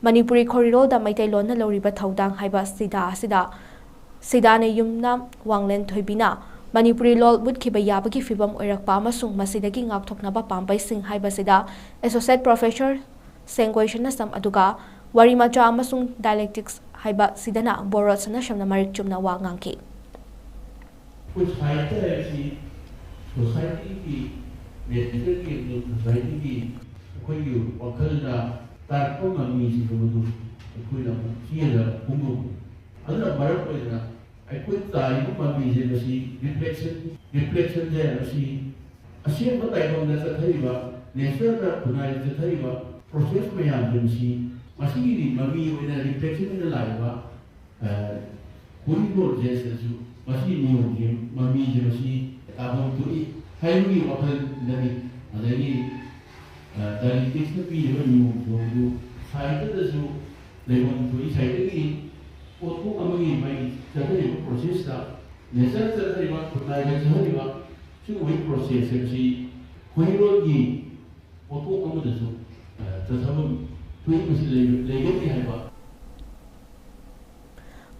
ꯃꯅꯤꯄꯨꯔꯤ ꯈꯣꯔꯤꯔꯣꯜꯗ ꯃꯩꯇꯩꯂꯣꯟꯅ ꯂꯧꯔꯤꯕ ꯊꯧꯗꯥꯡ ꯍꯥꯏꯕ ꯁꯤꯗꯥ ꯑꯁꯤꯗ ꯁꯤꯗꯥꯅ ꯌꯨꯝꯅ ꯋꯥꯡꯂꯦꯟ ꯊꯣꯏꯕꯤꯅ ꯃꯅꯤꯄꯨꯔꯤ ꯂꯣꯜ ꯃꯨꯠꯈꯤꯕ ꯌꯥꯕꯒꯤ ꯐꯤꯕꯝ ꯑꯣꯏꯔꯛꯄ ꯑꯃꯁꯨꯡ ꯃꯁꯤꯗꯒꯤ ꯉꯥꯛꯊꯣꯛꯅꯕ ꯄꯥꯝꯕꯩꯁꯤꯡ ꯍꯥꯏꯕꯁꯤꯗ Associate Professor ꯁꯦꯡꯒꯣꯏ ꯁꯅꯁꯝ ꯑꯗꯨꯒ ꯋꯥꯔꯤ ꯃꯆꯥ ꯑꯃꯁꯨꯡ dialectics ꯍꯥꯏꯕ ꯁꯤꯗꯅ ꯕꯣꯔꯣ ꯁꯅꯁꯝꯅ ꯃꯔꯤꯛ ꯆꯨꯝꯅ ꯋꯥ ꯉꯥꯡꯈꯤ꯫ ꯑꯩꯈꯣꯏ ꯁꯥꯍꯤꯇ꯭ꯌ ꯍꯥꯏꯕꯁꯤ ꯁꯣꯁꯥꯏꯇꯤꯒꯤ ꯃꯦꯇꯔꯤꯌꯦꯜꯒꯤ ꯑꯦꯡꯒꯜ, ꯁꯣꯁꯥꯏꯇꯤꯒꯤ ꯑꯩꯈꯣꯏꯒꯤ ꯋꯥꯈꯜꯗ ꯇꯥꯔꯛꯄ ꯃꯃꯤꯁꯤꯡ ꯑꯗꯨ ꯑꯩꯈꯣꯏꯅ ꯑꯃꯨꯛ ꯆꯦꯗ ꯐꯣꯡꯗꯣꯛꯄ꯫ ꯑꯗꯨꯅ ꯃꯔꯝ ꯑꯣꯏꯗꯅ ꯑꯩꯈꯣꯏ ꯇꯥꯔꯤꯕ ꯃꯃꯤꯁꯦ ꯃꯁꯤ ꯔꯤꯐ꯭ꯂꯦꯛꯁꯟ, ꯔꯤꯐ꯭ꯂꯦꯛꯁꯟꯁꯦ ꯃꯁꯤ ꯑꯁꯦꯡꯕ ꯇꯥꯏꯕꯪꯗ ꯆꯠꯊꯔꯤꯕ, ꯅꯦꯆꯔꯗ ꯈꯨꯟꯅꯥꯏꯗ ꯆꯠꯊꯔꯤꯕ ꯄ꯭ꯔꯣꯁꯦꯁ ꯃꯌꯥꯝꯁꯦ ꯃꯁꯤ, ꯃꯁꯤꯒꯤ ꯃꯃꯤ ꯑꯣꯏꯅ ꯔꯤꯐ꯭ꯂꯦꯛꯁꯟ ꯑꯣꯏꯅ ꯂꯥꯛꯏꯕ ꯈꯨꯟꯒꯤ ꯄ꯭ꯔꯣꯁꯦꯁꯇꯁꯨ ꯃꯁꯤ ꯅꯤꯌꯣꯝꯁꯦ, ꯃꯃꯤꯁꯦ ꯃꯁꯤ ꯇꯥꯐꯝ ꯊꯣꯛꯏ ꯍꯥꯏꯕꯒꯤ ꯋꯥꯈꯜꯗꯅꯤ꯫ ꯑꯗꯒꯤ ꯗꯥꯏꯂꯦꯛꯇꯤꯛꯁꯅ ꯄꯤꯔꯤꯕ ꯅꯤꯌꯣꯝ ꯊꯣꯡꯗꯨ ꯁꯥꯍꯤꯇ꯭ꯌꯗꯁꯨ ꯂꯩꯐꯝ ꯊꯣꯛꯏ꯫ ꯁꯥꯍꯤꯇ꯭ꯌꯒꯤ ꯄꯣꯠꯊꯣꯛ ꯑꯃꯒꯤ ꯃꯥꯒꯤ ꯆꯠꯊꯔꯤꯕ ꯄ꯭ꯔꯣꯁꯦꯁꯇ, ꯅꯦꯆꯔ ꯆꯠꯊꯔꯤꯕ, ꯈꯨꯟꯅꯥꯏꯗ ꯆꯠꯊꯔꯤꯕ ꯁꯤꯒꯨꯝꯕꯒꯤ ꯄ꯭ꯔꯣꯁꯦꯁ ꯍꯥꯏꯕꯁꯤ ꯈꯨꯟꯔꯣꯜꯒꯤ ꯄꯣꯠꯊꯣꯛ ꯑꯃꯗꯁꯨ ꯆꯠꯊꯐꯝ ꯊꯣꯛꯏ, ꯃꯁꯤ ꯂꯩꯒꯅꯤ ꯍꯥꯏꯕ꯫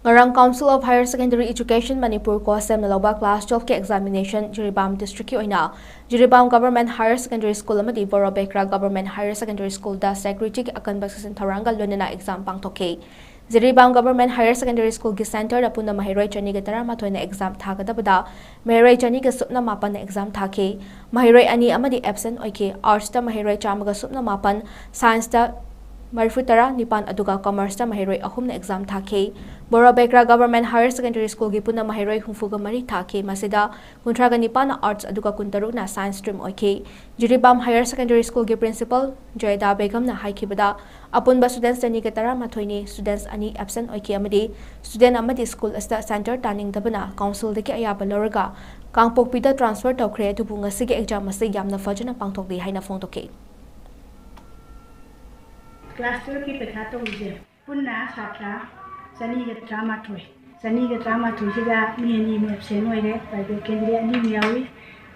ꯉꯔꯥꯡ Council of Higher Secondary Education Manipur ꯀꯣ ꯁꯦꯝꯅ ꯂꯧꯕ class twelve ꯀꯤ examination ꯖꯤꯔꯤꯕꯥꯝ district ꯀꯤ ꯑꯣꯏꯅ Jiribam Government Higher Secondary School ꯑꯃꯗꯤ ꯕꯣꯔꯣꯕꯦꯀ꯭ꯔꯥ Government Higher Secondary School ꯗ security ꯒꯤ ꯑꯀꯟꯕ ꯆꯦꯛꯁꯤꯟ ꯊꯧꯔꯥꯡꯒ ꯂꯣꯏꯅꯅ exam ꯄꯥꯡꯊꯣꯛꯈꯤ꯫ Jiribam Government Higher Secondary School ꯒꯤ center ꯗ ꯄꯨꯟꯅ ꯃꯍꯩꯔꯣꯏ ꯆꯅꯤꯒ ꯇꯔꯥꯃꯥꯊꯣꯏꯅ exam ꯊꯥꯒꯗꯕꯗ ꯃꯍꯩꯔꯣꯏ ꯆꯅꯤꯒ ꯁꯨꯞꯅ ꯃꯥꯄꯟꯅ exam ꯊꯥꯈꯤ꯫ ꯃꯍꯩꯔꯣꯏ ꯑꯅꯤ ꯑꯃꯗꯤ absent ꯑꯣꯏꯈꯤ꯫ Arts ꯇ ꯃꯍꯩꯔꯣꯏ ꯆꯥꯝꯃꯒ ꯁꯨꯞꯅ ꯃꯥꯄꯟ, Science ꯇ ꯃꯔꯤꯐꯨ ꯇꯔꯥ ꯅꯤꯄꯥꯟ, ꯑꯗꯨꯒ Commerce ꯇ ꯃꯍꯩꯔꯣꯏ ꯑꯍꯨꯝꯅ exam ꯊꯥꯈꯤ꯫ ꯕꯣꯔꯣꯕꯦꯀ꯭ꯔꯥ Government Higher Secondary School ꯒꯤ ꯄꯨꯟꯅ ꯃꯍꯩꯔꯣꯏ ꯍꯨꯝꯐꯨꯒ ꯃꯔꯤ ꯊꯥꯈꯤ꯫ ꯃꯁꯤꯗ ꯀꯨꯟꯊ꯭ꯔꯥꯒ ꯅꯤꯄꯥꯟꯅ Arts ꯑꯗꯨꯒ ꯀꯨꯟꯇꯔꯨꯛꯅ Science stream ꯑꯣꯏꯈꯤ꯫ ꯖꯤꯔꯤꯕꯥꯝ Higher Secondary School ꯒꯤ Principal ꯖꯌꯗꯥ ꯕꯦꯒꯝꯅ ꯍꯥꯏꯈꯤꯕꯗ, ꯑꯄꯨꯟꯕ students ꯆꯅꯤꯒ ꯇꯔꯥꯃꯥꯊꯣꯏꯅꯤ, students ꯑꯅꯤ absent ꯑꯣꯏꯈꯤ ꯑꯃꯗꯤ student ꯑꯃꯗꯤ school ꯑꯁꯤꯗ center ꯇꯥꯅꯤꯡꯗꯕꯅ council ꯗꯒꯤ ꯑꯌꯥꯕ ꯂꯧꯔꯒ ꯀꯥꯡꯄꯣꯛꯄꯤꯗ transfer ꯇꯧꯈ꯭ꯔꯦ, ꯑꯗꯨꯕꯨ ꯉꯁꯤꯒꯤ exam ꯑꯁꯤ ꯌꯥꯝꯅ ꯐꯖꯅ ꯄꯥꯡꯊꯣꯛꯂꯤ ꯍꯥꯏꯅ ꯐꯣꯡꯗꯣꯛꯈꯤ꯫ Class twelve ꯀꯤ ꯄꯩꯈꯥ ꯇꯧꯔꯤꯁꯦ ꯄꯨꯟꯅ ꯁꯥꯇ꯭ꯔ ꯆꯅꯤꯒ ꯇꯔꯥꯃꯥꯊꯣꯏ꯫ ꯆꯅꯤꯒ ꯇꯔꯥꯃꯥꯊꯣꯏꯁꯤꯗ ꯃꯤ ꯑꯅꯤ ꯑꯃ ꯑꯦꯕꯁꯦꯟ ꯑꯣꯏꯔꯦ, ꯄ꯭ꯔꯥꯏꯚꯦꯠ ꯀꯦꯟꯗꯤꯗꯦꯠ ꯑꯅꯤ ꯑꯃ ꯌꯥꯎꯏ꯫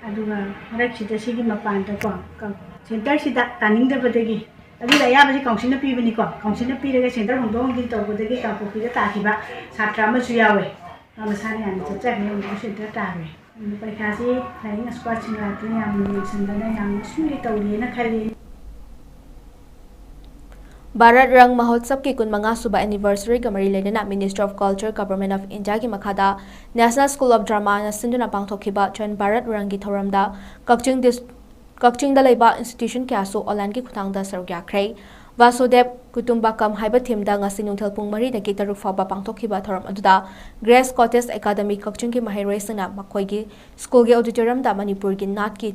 ꯑꯗꯨꯒ ꯃꯔꯛꯁꯤꯗ ꯁꯤꯒꯤ ꯃꯄꯥꯟꯗꯀꯣ, ꯀ-, ꯁꯦꯟꯇꯔꯁꯤꯗ ꯇꯥꯅꯤꯡꯗꯕꯗꯒꯤ, ꯑꯗꯨꯗ ꯑꯌꯥꯕꯁꯤ ꯀꯥꯎꯟꯁꯤꯜꯅ ꯄꯤꯕꯅꯤꯀꯣ, ꯀꯥꯎꯟꯁꯤꯜꯅ ꯄꯤꯔꯒ ꯁꯦꯟꯇꯔ ꯍꯣꯡꯗꯣꯛ ꯍꯣꯡꯖꯤꯟ ꯇꯧꯕꯗꯒꯤ ꯀꯥꯡꯄꯣꯛꯄꯤꯗ ꯇꯥꯈꯤꯕ ꯁꯥꯇ꯭ꯔ ꯑꯃꯁꯨ ꯌꯥꯎꯋꯦ꯫ ꯃꯥ ꯃꯁꯥꯅ ꯌꯥꯝꯅ ꯆꯠꯆꯈ꯭ꯔꯦ, ꯍꯧꯖꯤꯛ ꯁꯦꯟꯇꯔ ꯇꯥꯈ꯭ꯔꯦ꯫ ꯑꯗꯨ ꯄꯔꯤꯈꯥꯁꯤ ꯂꯥꯏꯔꯤꯛ ꯑꯁꯨꯛ ꯄꯥꯁꯤꯜꯂꯛꯇꯅ ꯌꯥꯝꯅ ꯌꯦꯡꯁꯤꯟꯗꯅ ꯌꯥꯝꯅ ꯁꯨꯝꯗꯤ ꯇꯧꯔꯤꯅ ꯈꯜꯂꯤ꯫ ꯚꯥꯔꯠ ꯔꯪ ꯃꯍꯣꯠꯁꯕꯀꯤ ꯀꯨꯟꯃꯉꯥ ꯁꯨꯕ anniversary ꯒ ꯃꯔꯤ ꯂꯩꯅꯅ Ministry of Culture, Government of India ꯒꯤ ꯃꯈꯥꯗ National School of Drama ꯅ ꯁꯤꯟꯗꯨꯅ ꯄꯥꯡꯊꯣꯛꯈꯤꯕ ꯆꯟ ꯚꯥꯔꯠ ꯔꯪꯒꯤ ꯊꯧꯔꯝꯗ ꯀꯛꯆꯤꯡ ꯗꯤꯁ-, ꯀꯛꯆꯤꯡꯗ ꯂꯩꯕ institution ꯀꯌꯥꯁꯨ online ꯒꯤ ꯈꯨꯠꯊꯥꯡꯗ ꯁꯔꯨꯛ ꯌꯥꯈ꯭ꯔꯦ꯫ ꯚꯥꯁꯨꯗꯦꯕ ꯀꯨꯇꯨꯝꯕꯀꯝ ꯍꯥꯏꯕ theme ꯗ ꯉꯁꯤ ꯅꯨꯡꯊꯤꯜ ꯄꯨꯡ ꯃꯔꯤꯗꯒꯤ ꯇꯔꯨꯛ ꯐꯥꯎꯕ ꯄꯥꯡꯊꯣꯛꯈꯤꯕ ꯊꯧꯔꯝ ꯑꯗꯨꯗ Grace Cottage Academy ꯀꯛꯆꯤꯡꯒꯤ ꯃꯍꯩꯔꯣꯏꯁꯤꯡꯅ ꯃꯈꯣꯏꯒꯤ school ꯒꯤ auditorium ꯗ ꯃꯅꯤꯄꯨꯔꯒꯤ ꯅꯥꯠꯀꯤ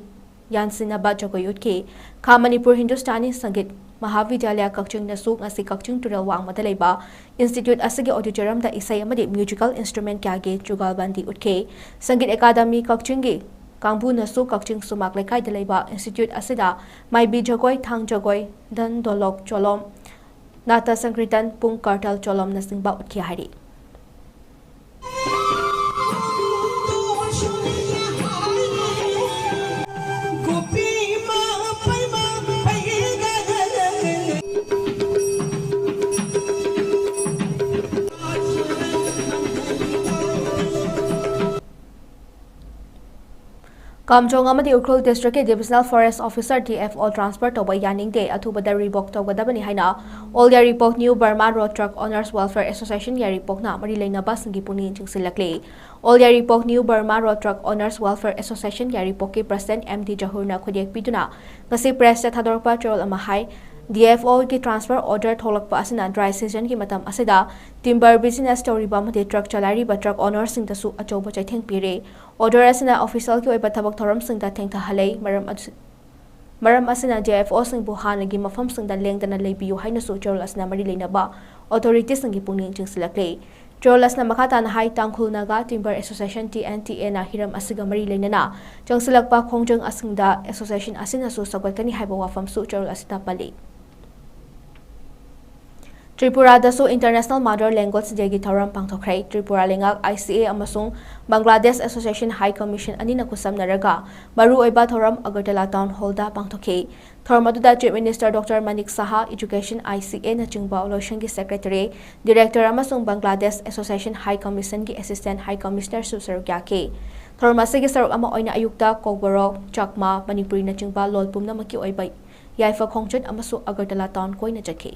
ꯌꯥꯟꯁꯤꯟꯅꯕ ꯖꯒꯣꯏ ꯎꯠꯈꯤ꯫ ꯈꯥ ꯃꯅꯤꯄꯨꯔ ꯍꯤꯟꯗꯨꯁꯇꯥꯅꯤ ꯁꯪꯒꯤꯠ ꯃꯍꯥꯕꯤꯗ꯭ꯌꯥꯂꯌ ꯀꯛꯆꯤꯡꯅꯁꯨ ꯉꯁꯤ ꯀꯛꯆꯤꯡ ꯇꯨꯔꯦꯜ ꯋꯥꯡꯃꯗ ꯂꯩꯕ institute ꯑꯁꯤꯒꯤ auditorium ꯗ ꯏꯁꯩ ꯑꯃꯗꯤ musical instrument ꯀꯌꯥꯒꯤ ꯖꯨꯒꯜꯕꯟꯗꯤ ꯎꯠꯈꯤ꯫ ꯁꯪꯒꯤꯠ ꯑꯦꯀꯥꯗꯃꯤ ꯀꯛꯆꯤꯡꯒꯤ ꯀꯥꯡꯕꯨꯅꯁꯨ ꯀꯛꯆꯤꯡ ꯁꯨꯃꯥꯛ ꯂꯩꯀꯥꯏꯗ ꯂꯩꯕ institute ꯑꯁꯤꯗ ꯃꯥꯏꯕꯤ ꯖꯒꯣꯏ, ꯊꯥꯡ ꯖꯒꯣꯏ, ꯙꯟ ꯗꯣꯂꯣꯛ ꯆꯣꯂꯣꯝ, ꯅꯥꯇ ꯁꯪꯀ꯭ꯔꯤꯇꯟ, ꯄꯨꯡ ꯀꯔꯇꯜ ꯆꯣꯂꯣꯝꯅꯆꯤꯡꯕ ꯎꯠꯈꯤ ꯍꯥꯏꯔꯤ꯫ ꯀꯥꯝꯖꯣꯡ ꯑꯃꯗꯤ ꯎꯈ꯭ꯔꯨꯜ district ꯀꯤ Divisional Forest Officer, D F O, transfer ꯇꯧꯕ ꯌꯥꯅꯤꯡꯗꯦ, ꯑꯊꯨꯕꯗ revoke ꯇꯧꯒꯗꯕꯅꯤ ꯍꯥꯏꯅ All Yairipok New Burma Road Truck Owners Welfare Association ꯌꯥꯏꯔꯤꯄꯣꯛꯅ ꯃꯔꯤ ꯂꯩꯅꯕꯁꯤꯡꯒꯤ ꯄꯨꯛꯅꯤꯡ ꯆꯤꯡꯁꯤꯜꯂꯛꯂꯤ꯫ All Yairipok New Burma Road Truck Owners Welfare Association ꯌꯥꯏꯔꯤꯄꯣꯛꯀꯤ president M D ꯖꯍꯨꯔꯅ ꯈꯨꯗꯦꯛ ꯄꯤꯗꯨꯅ ꯉꯁꯤ press ꯇ ꯊꯥꯗꯣꯔꯛꯄ ꯆꯦꯔꯣꯜ ꯑꯃ ꯍꯥꯏ, D F O ꯒꯤ transfer order ꯊꯣꯛꯂꯛꯄ ꯑꯁꯤꯅ dry season ꯒꯤ ꯃꯇꯝ ꯑꯁꯤꯗ timber business ꯇꯧꯔꯤꯕ ꯑꯃꯗꯤ truck ꯆꯂꯥꯏꯔꯤꯕ truck owner ꯁꯤꯡꯗꯁꯨ ꯑꯆꯧꯕ ꯆꯩꯊꯦꯡ ꯄꯤꯔꯦ꯫ Order ꯑꯁꯤꯅ official ꯒꯤ ꯑꯣꯏꯕ ꯊꯕꯛ ꯊꯧꯔꯝꯁꯤꯡꯗ ꯊꯦꯡꯊꯍꯜꯂꯦ꯫ ꯃꯔꯝ ꯑꯗꯨ-, ꯃꯔꯝ ꯑꯁꯤꯅ D F O ꯁꯤꯡꯕꯨ ꯍꯥꯟꯅꯒꯤ ꯃꯐꯝꯁꯤꯡꯗ ꯂꯦꯡꯗꯅ ꯂꯩꯕꯤꯌꯨ ꯍꯥꯏꯅꯁꯨ ꯆꯦꯔꯣꯜ ꯑꯁꯤꯅ ꯃꯔꯤ ꯂꯩꯅꯕ authority ꯁꯤꯡꯒꯤ ꯄꯨꯛꯅꯤꯡ ꯆꯤꯡꯁꯤꯜꯂꯛꯂꯦ꯫ ꯆꯦꯔꯣꯜ ꯑꯁꯤꯅ ꯃꯈꯥ ꯇꯥꯅ ꯍꯥꯏ, ꯇꯥꯡꯈꯨꯜ Naga Timber Association, T N T A ꯅ ꯍꯤꯔꯝ ꯑꯁꯤꯒ ꯃꯔꯤ ꯂꯩꯅꯅ ꯆꯪꯁꯤꯜꯂꯛꯄ ꯈꯣꯡꯖꯪ ꯑꯁꯤꯡꯗ association ꯑꯁꯤꯅꯁꯨ ꯁꯧꯒꯠꯀꯅꯤ ꯍꯥꯏꯕ ꯋꯥꯐꯝꯁꯨ ꯆꯦꯔꯣꯜ ꯑꯁꯤꯗ ꯄꯜꯂꯤ꯫ ꯇ꯭ꯔꯤꯄꯨꯔꯥꯗꯁꯨ International Mother Language Dayꯒꯤ ꯊꯧꯔꯝ ꯄꯥꯡꯊꯣꯛꯈ꯭ꯔꯦ꯫ ꯇ꯭ꯔꯤꯄꯨꯔꯥ ꯂꯩꯉꯥꯛ, I C A ꯑꯃꯁꯨꯡ ꯕꯪꯒ꯭ꯂꯥꯗꯦꯁ Association High Commission ꯑꯅꯤꯅ ꯈꯨꯠꯁꯝꯅꯔꯒ ꯃꯔꯨꯑꯣꯏꯕ ꯊꯧꯔꯝ ꯑꯒꯔꯇꯂꯥ Town Hallꯗ ꯄꯥꯡꯊꯣꯛꯈꯤ꯫ ꯊꯧꯔꯝ ꯑꯗꯨꯗ Chief Minister Doctor Manik Saha, Education, I C A ꯅꯆꯤꯡꯕ ꯂꯣꯏꯁꯪꯒꯤ Secretary, Director ꯑꯃꯁꯨꯡ Bangladesh Association High Commissionꯒꯤ Assistant High Commissionerꯁꯨ ꯁꯔꯨꯛ ꯌꯥꯈꯤ꯫ ꯊꯧꯔꯝ ꯑꯁꯤꯒꯤ ꯁꯔꯨꯛ ꯑꯃ ꯑꯣꯏꯅ ꯑꯌꯨꯛꯇ ꯀꯣꯛꯕꯣꯔꯣꯛ, ꯆꯥꯛꯃꯥ, ꯃꯅꯤꯄꯨꯔꯤ ꯅꯆꯤꯡꯕ ꯂꯣꯜ ꯄꯨꯝꯅꯃꯛꯀꯤ ꯑꯣꯏꯕ ꯌꯥꯏꯐ ꯈꯣꯡꯆꯠ ꯑꯃꯁꯨ ꯑꯒꯔꯇꯂꯥ Town ꯀꯣꯏꯅ ꯆꯠꯈꯤ꯫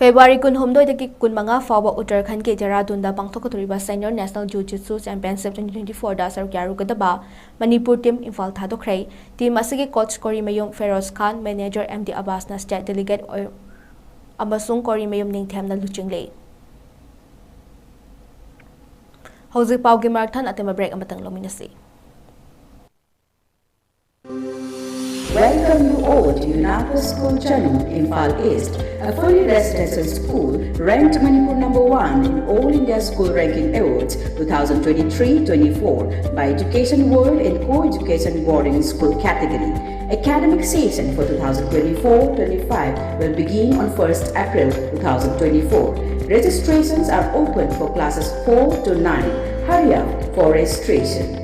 ꯐꯦꯕ꯭ꯔꯨꯋꯥꯔꯤ ꯀꯨꯟꯍꯨꯝꯗꯣꯏꯗꯒꯤ ꯀꯨꯟꯃꯉꯥ ꯐꯥꯎꯕ ꯎꯠꯇꯔꯈꯟꯗꯒꯤ ꯗꯦꯍꯔꯥꯗꯨꯟꯗ ꯄꯥꯡꯊꯣꯛꯀꯗꯧꯔꯤꯕ Senior National Jiu Jitsu Championship twenty twenty-fourꯗ ꯁꯔꯨꯛ ꯌꯥꯔꯨꯒꯗꯕ ꯃꯅꯤꯄꯨꯔ team ꯏꯝꯐꯥꯜ ꯊꯥꯗꯣꯛꯈ꯭ꯔꯦ꯫ Team ꯑꯁꯤꯒꯤ coach ꯀꯣꯔꯤꯃꯌꯨꯝ ꯐꯦꯔꯣꯖ ꯈꯥꯟ, manager M D Abbasꯅ state delegate ꯑꯣꯏ-, ꯑꯃꯁꯨꯡ ꯀꯣꯔꯤꯃꯌꯨꯝ ꯅꯤꯡꯊꯦꯝꯅ ꯂꯨꯆꯤꯡꯂꯤ꯫ ꯍꯧꯖꯤꯛ ꯄꯥꯎꯒꯤ ꯃꯔꯛ ꯊꯠꯅ ꯑꯇꯦꯟꯕ break ꯑꯃꯇꯪ ꯂꯧꯃꯤꯟꯅꯁꯤ꯫ Welcome you all to Unako School Chanur, Imphal East, a fully residential school ranked Manipur number one in All India School Ranking Awards two thousand twenty-three twenty-four by Education World in co-education boarding school category. Academic session for two thousand twenty-four twenty-five will begin on first April two thousand twenty-four. Registrations are open for classes four to nine. Hurry up for registration.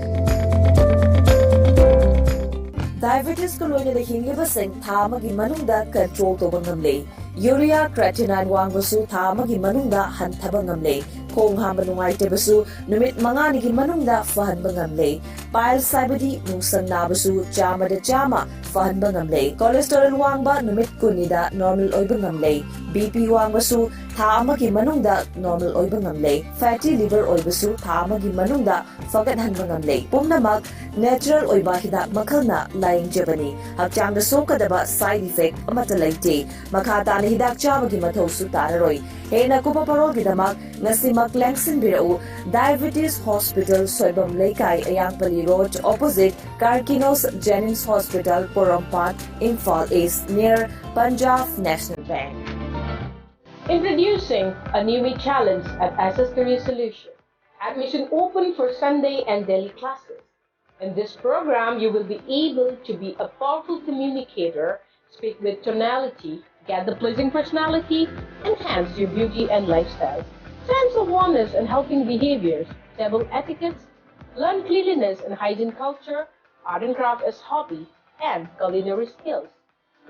Diabetesꯀ ꯂꯣꯏꯅꯅ ꯍꯤꯡꯂꯤꯕꯁꯤꯡ ꯊꯥ ꯑꯃꯒꯤ ꯃꯅꯨꯡꯗ control ꯇꯧꯕ ꯉꯝꯂꯦ꯫ Urea, creatinine ꯋꯥꯡꯕꯁꯨ ꯊꯥ ꯑꯃꯒꯤ ꯃꯅꯨꯡꯗ ꯍꯟꯊꯕ ꯉꯝꯂꯦ꯫ ꯈꯣꯡ ꯍꯥꯝꯕ ꯅꯨꯡꯉꯥꯏꯇꯕꯁꯨ ꯅꯨꯃꯤꯠ ꯃꯉꯥꯅꯤꯒꯤ ꯃꯅꯨꯡꯗ ꯐꯍꯟꯕ ꯉꯝꯂꯦ꯫ Piles ꯍꯥꯏꯕꯗꯤ ꯅꯨꯡꯁꯪ ꯅꯥꯕꯁꯨ ꯆꯥꯝꯃꯗ ꯆꯥꯝꯃ ꯐꯍꯟꯕ ꯉꯝꯂꯦ꯫ Cholesterol ꯋꯥꯡꯕ ꯅꯨꯃꯤꯠ ꯀꯨꯟꯅꯤꯗ normal ꯑꯣꯏꯕ ꯉꯝꯂꯦ꯫ B P ꯋꯥꯡꯕꯁꯨ ꯊꯥ ꯑꯃꯒꯤ ꯃꯅꯨꯡꯗ normal ꯑꯣꯏꯕ ꯉꯝꯂꯦ꯫ Fatty liver ꯑꯣꯏꯕꯁꯨ ꯊꯥ ꯑꯃꯒꯤ ꯃꯅꯨꯡꯗ ꯐꯒꯠꯍꯟꯕ ꯉꯝꯂꯦ꯫ ꯄꯨꯝꯅꯃꯛ natural ꯑꯣꯏꯕ ꯍꯤꯗꯥꯛ ꯃꯈꯜꯅ ꯂꯥꯌꯦꯡꯖꯕꯅꯤ꯫ ꯍꯛꯆꯥꯡꯗ ꯁꯣꯛꯀꯗꯕ side effect ꯑꯃꯠꯇ ꯂꯩꯇꯦ꯫ ꯃꯈꯥ ꯇꯥꯅ ꯍꯤꯗꯥꯛ ꯆꯥꯕꯒꯤ ꯃꯊꯧꯁꯨ ꯇꯥꯔꯔꯣꯏ꯫ ꯍꯦꯟꯅ ꯀꯨꯞꯄ ꯄꯥꯎꯔꯣꯜꯒꯤꯗꯃꯛ ꯉꯁꯤꯃꯛ ꯂꯦꯡꯁꯤꯟꯕꯤꯔꯛꯎ꯫ Diabetes Hospital, ꯁꯣꯏꯕꯝ ꯂꯩꯀꯥꯏ, ꯑꯌꯥꯡꯄꯜꯂꯤ Road, opposite Carkinos Jennings Hospital, Porompat, Imphal East, near Punjab National Bank. Introducing a new challenge at S S Career Solution. Admission open for Sunday and Delhi classes. In this program, you will be able to be a powerful communicator, speak with tonality, get the pleasing personality, enhance your beauty and lifestyle. Sense of wellness and helping behaviors, table etiquettes, learn cleanliness and hygiene culture, art and craft as hobby, and culinary skills.